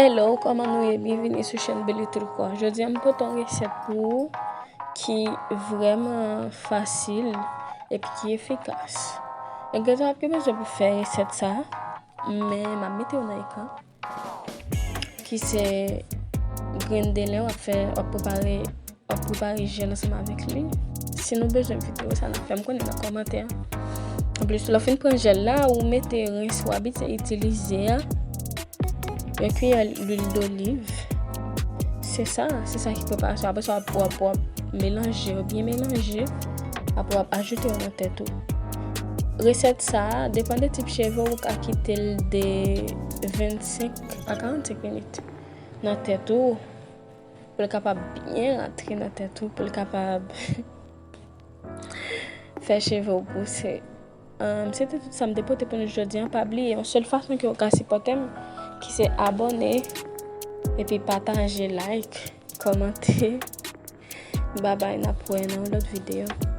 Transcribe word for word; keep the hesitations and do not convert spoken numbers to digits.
Hello, kòman nou ye? Byenvini sou chèn Beli Triko. Jodi a m pote yon resèt pou ou ki vrèman fasil epi ki efikas. Gen grenn w ap gen bezwen pou fè resèt sa, men m ap mete yo nan ekran. Ki se grenn de lè w ap fè, w ap prepare, w ap prepare jèl ansanm avèk li. Si nou bezwen videyo sa, n ap fè m konnen nan kòmantè. Anplis, lè w fin pran jèl la, ou mete rens ou abitye itilize a, yon kiyè lwil doliv. Se sa, se sa ki preparasyon. Apre sa, w ap, w ap, w ap melanje yo, byen melanje. Apre, w ap ajoute yo nan tèt ou. Resèt sa a, depann de tip cheve w, ou ka kite l de vennsenk a karannsenk minit nan tèt ou, pou l kapab byen rantre nan tèt ou, pou l kapab fè cheve w pouse. Ahn, se te tout sa m te pote pou nou jodi a. Pa bliye, yon sèl fason ke w ka sipòte m, ki se abòne, epi pataje, like, kòmante. Babay, n ap wè nan yon lòt videyo.